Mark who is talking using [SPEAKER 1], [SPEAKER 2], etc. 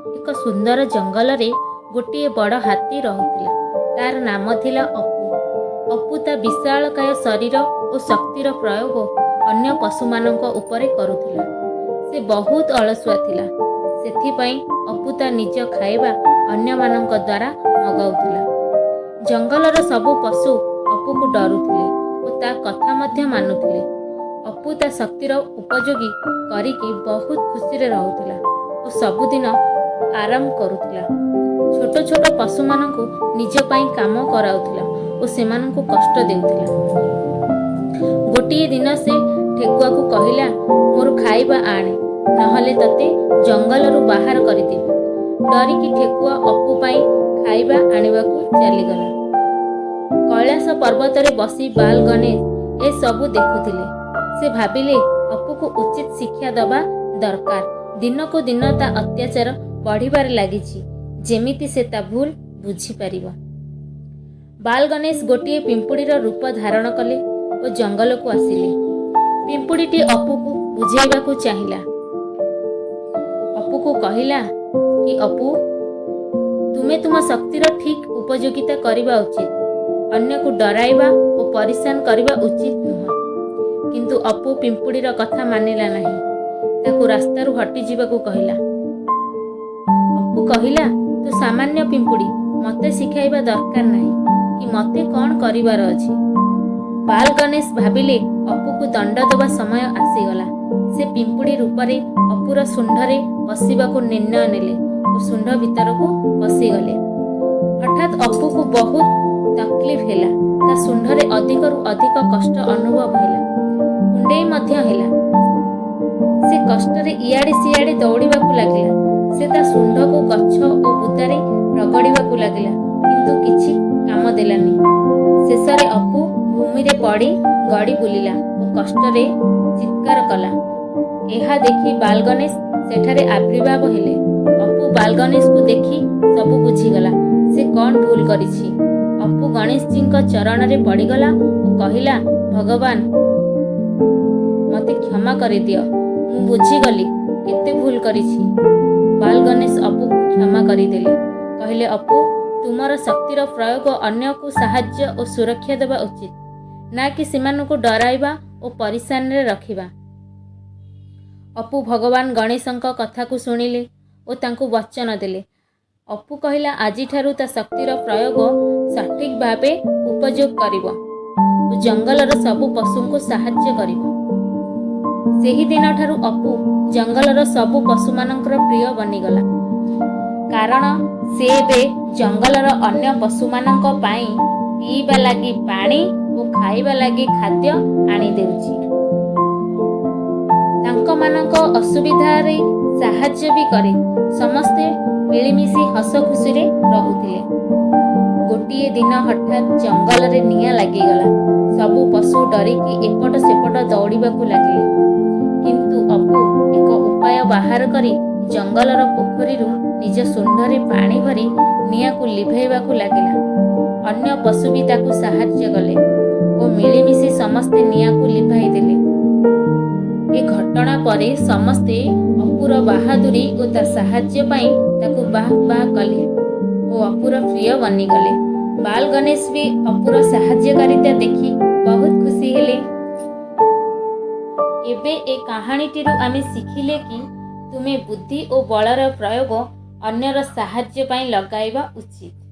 [SPEAKER 1] ଏକ ସୁନ୍ଦର ଜଙ୍ଗଲରେ ଗୋଟିଏ ବଡ଼ ହାତୀ ରହୁଥିଲା। ତାର ନାମ ଥିଲା ଅପୁ। ଅପୁ ତା ବିଶାଳକାୟ ଶରୀର ଓ ଶକ୍ତିର ପ୍ରୟୋଗ ଅନ୍ୟ ପଶୁମାନଙ୍କ ଉପରେ କରୁଥିଲା। ସେ ବହୁତ ଅଳସୁଆ ଥିଲା। ସେଥିପାଇଁ ଅପୁ ତା ନିଜ ଖାଇବା ଅନ୍ୟମାନଙ୍କ ଦ୍ୱାରା ମଗାଉଥିଲା। ଜଙ୍ଗଲର ସବୁ ପଶୁ ଅପୁକୁ ଡରୁଥିଲେ ଓ ତା କଥା ମଧ୍ୟ ମାନୁଥିଲେ। ଅପୁ ତା ଶକ୍ତିର ଉପଯୋଗୀ କରିକି ବହୁତ ଖୁସିରେ ରହୁଥିଲା ଓ ସବୁଦିନ ଆରାମ କରୁଥିଲା। ଛୋଟ ଛୋଟ ପଶୁମାନଙ୍କୁ ନିଜ ପାଇଁ କାମ କରାଉଥିଲା ଓ ସେମାନଙ୍କୁ କଷ୍ଟ ଦେଉଥିଲା। ଗୋଟିଏ ଦିନ ସେ ଠେକୁଆକୁ କହିଲା, "ମୋର ଖାଇବା ଆଣେ, ନହେଲେ ତତେ ଜଙ୍ଗଲରୁ ବାହାର କରିଦେବି।" ଡରିକି ଠେକୁଆ ଅପୁ ପାଇଁ ଖାଇବା ଆଣିବାକୁ ଚାଲିଗଲା। କୈଳାସ ପର୍ବତରେ ବସି ବାଲ ଗଣେଶ ଏସବୁ ଦେଖୁଥିଲେ। ସେ ଭାବିଲେ, ଅପୁକୁ ଉଚିତ ଶିକ୍ଷା ଦେବା ଦରକାର। ଦିନକୁ ଦିନ ତା ଅତ୍ୟାଚାର ବଢ଼ିବାରେ ଲାଗିଛି, ଯେମିତି ସେ ତା ଭୁଲ ବୁଝିପାରିବ। ବାଲ ଗଣେଶ ଗୋଟିଏ ପିମ୍ପୁଡ଼ିର ରୂପ ଧାରଣ କଲେ ଓ ଜଙ୍ଗଲକୁ ଆସିଲେ। ପିମ୍ପୁଡ଼ିଟି ଅପୁକୁ ବୁଝେଇବାକୁ ଚାହିଁଲା। ଅପୁକୁ କହିଲା କି, "ଅପୁ, ତୁମେ ତୁମ ଶକ୍ତିର ଠିକ୍ ଉପଯୋଗିତା କରିବା ଉଚିତ। ଅନ୍ୟକୁ ଡରାଇବା ଓ ପରିଶାନ କରିବା ଉଚିତ ନୁହଁ।" କିନ୍ତୁ ଅପୁ ପିମ୍ପୁଡ଼ିର କଥା ମାନିଲା ନାହିଁ। ତାକୁ ରାସ୍ତାରୁ ହଟିଯିବାକୁ କହିଲା। ଅପୁ କହିଲା, "ତୁ ସାମାନ୍ୟ ପିମ୍ପୁଡ଼ି, ମତେ ଶିଖାଇବା ଦରକାର ନାହିଁ କି ମତେ କ'ଣ କରିବାର ଅଛି।" ବାଲ ଗଣେଶ ଭାବିଲେ, ଅପୁକୁ ଦଣ୍ଡ ଦେବା ସମୟ ଆସିଗଲା। ସେ ପିମ୍ପୁଡ଼ି ରୂପରେ ଅପୁର ଶୁଣ୍ଢରେ ପଶିବାକୁ ନିର୍ଣ୍ଣୟ ନେଲେ ଓ ଶୁଣ୍ଢ ଭିତରକୁ ପଶିଗଲେ। ହଠାତ୍ ଅପୁକୁ ବହୁତ ତକଲିଫ ହେଲା। ତା ଶୁଣ୍ଢରେ ଅଧିକରୁ ଅଧିକ କଷ୍ଟ ଅନୁଭବ ହେଲା। କୁଣ୍ଡେଇ ମଧ୍ୟ ହେଲା। ସେ କଷ୍ଟରେ ଇଆଡ଼େ ସିଆଡ଼େ ଦୌଡ଼ିବାକୁ ଲାଗିଲା। ସେ ତା ଶୁଣ୍ଢକୁ ଗଛ ଓ ବୁଦାରେ ରଗଡ଼ିବାକୁ ଲାଗିଲା, କିନ୍ତୁ କିଛି କାମ ଦେଲାନି। ଶେଷରେ ଅପୁ ଭୂମିରେ ପଡ଼ି ଗଡ଼ି ବୁଲିଲା ଓ କଷ୍ଟରେ ଚିତ୍କାର କଲା। ଏହା ଦେଖି ବାଲଗଣେଶ ସେଠାରେ ଆବିର୍ଭାବ ହେଲେ। ଅପୁ ବାଲଗଣେଶକୁ ଦେଖି ସବୁ ବୁଝିଗଲା, ସେ କ'ଣ ଭୁଲ କରିଛି। ଅପୁ ଗଣେଶଜୀଙ୍କ ଚରଣରେ ପଡ଼ିଗଲା ଓ କହିଲା, "ଭଗବାନ, ମତେ କ୍ଷମା କରିଦିଅ। ମୁଁ ବୁଝିଗଲି କେତେ ଭୁଲ କରିଛି।" ବାଲ ଗଣେଶ ଅପୁକୁ କ୍ଷମା କରିଦେଲେ। କହିଲେ, "ଅପୁ, ତୁମର ଶକ୍ତିର ପ୍ରୟୋଗ ଅନ୍ୟକୁ ସାହାଯ୍ୟ ଓ ସୁରକ୍ଷା ଦେବା ଉଚିତ, ନା କି ସେମାନଙ୍କୁ ଡରାଇବା ଓ ପରିଶାନରେ ରଖିବା।" ଅପୁ ଭଗବାନ ଗଣେଶଙ୍କ କଥାକୁ ଶୁଣିଲେ ଓ ତାଙ୍କୁ ବଚନ ଦେଲେ। ଅପୁ କହିଲା, ଆଜିଠାରୁ ତା ଶକ୍ତିର ପ୍ରୟୋଗ ସଠିକ୍ ଭାବେ ଉପଯୋଗ କରିବ ଓ ଜଙ୍ଗଲର ସବୁ ପଶୁଙ୍କୁ ସାହାଯ୍ୟ କରିବ। ସେହି ଦିନଠାରୁ ଅପୁ ଜଙ୍ଗଲର ସବୁ ପଶୁମାନଙ୍କର ପ୍ରିୟ ବନିଗଲା, କାରଣ ସେ ଏବେ ଜଙ୍ଗଲର ଅନ୍ୟ ପଶୁମାନଙ୍କ ପାଇଁ ପିଇବା ଲାଗି ପାଣି ଓ ଖାଇବା ଲାଗି ଖାଦ୍ୟ ଆଣିଦେଉଛି। ତାଙ୍କମାନଙ୍କ ଅସୁବିଧାରେ ସାହାଯ୍ୟ ବି କରେ। ସମସ୍ତେ ମିଳିମିଶି ହସ ଖୁସିରେ ରହୁଥିଲେ। ଗୋଟିଏ ଦିନ ହଠାତ୍ ଜଙ୍ଗଲରେ ନିଆଁ ଲାଗିଗଲା। ସବୁ ପଶୁ ଡରିକି ଏପଟ ସେପଟ ଦୌଡ଼ିବାକୁ ଲାଗିଲେ। କିନ୍ତୁ ଅପୁ ଏକ ଉପାୟ ବାହାର କରି ଜଙ୍ଗଲର ପୋଖରୀରୁ ନିଜ ଶୁଣ୍ଢରେ ପାଣି ଭରି ନିଆଁକୁ ଲିଭେଇବାକୁ ଲାଗିଲା। ଅନ୍ୟ ପଶୁ ବି ତାକୁ ସାହାଯ୍ୟ କଲେ ଓ ମିଳିମିଶି ସମସ୍ତେ ନିଆଁକୁ ଲିଭାଇ ଦେଲେ। ଏ ଘଟଣା ପରେ ସମସ୍ତେ ଅପୁର ବାହାଦୁରୀ ଓ ତା ସାହାଯ୍ୟ ପାଇଁ ତାକୁ ବାଃ ବାଃ କଲେ ଓ ଅପୁର ପ୍ରିୟ ବନିଗଲେ। ବାଲ ଗଣେଶ ବି ଅପୁର ସାହାଯ୍ୟକାରିତା ଦେଖି ବହୁତ ଖୁସି ହେଲେ। ଏବେ ଏ କାହାଣୀଟିରୁ ଆମେ ଶିଖିଲେ କି ତୁମେ ବୁଦ୍ଧି ଓ ବଳର ପ୍ରୟୋଗ ଅନ୍ୟର ସାହାଯ୍ୟ ପାଇଁ ଲଗାଇବା ଉଚିତ।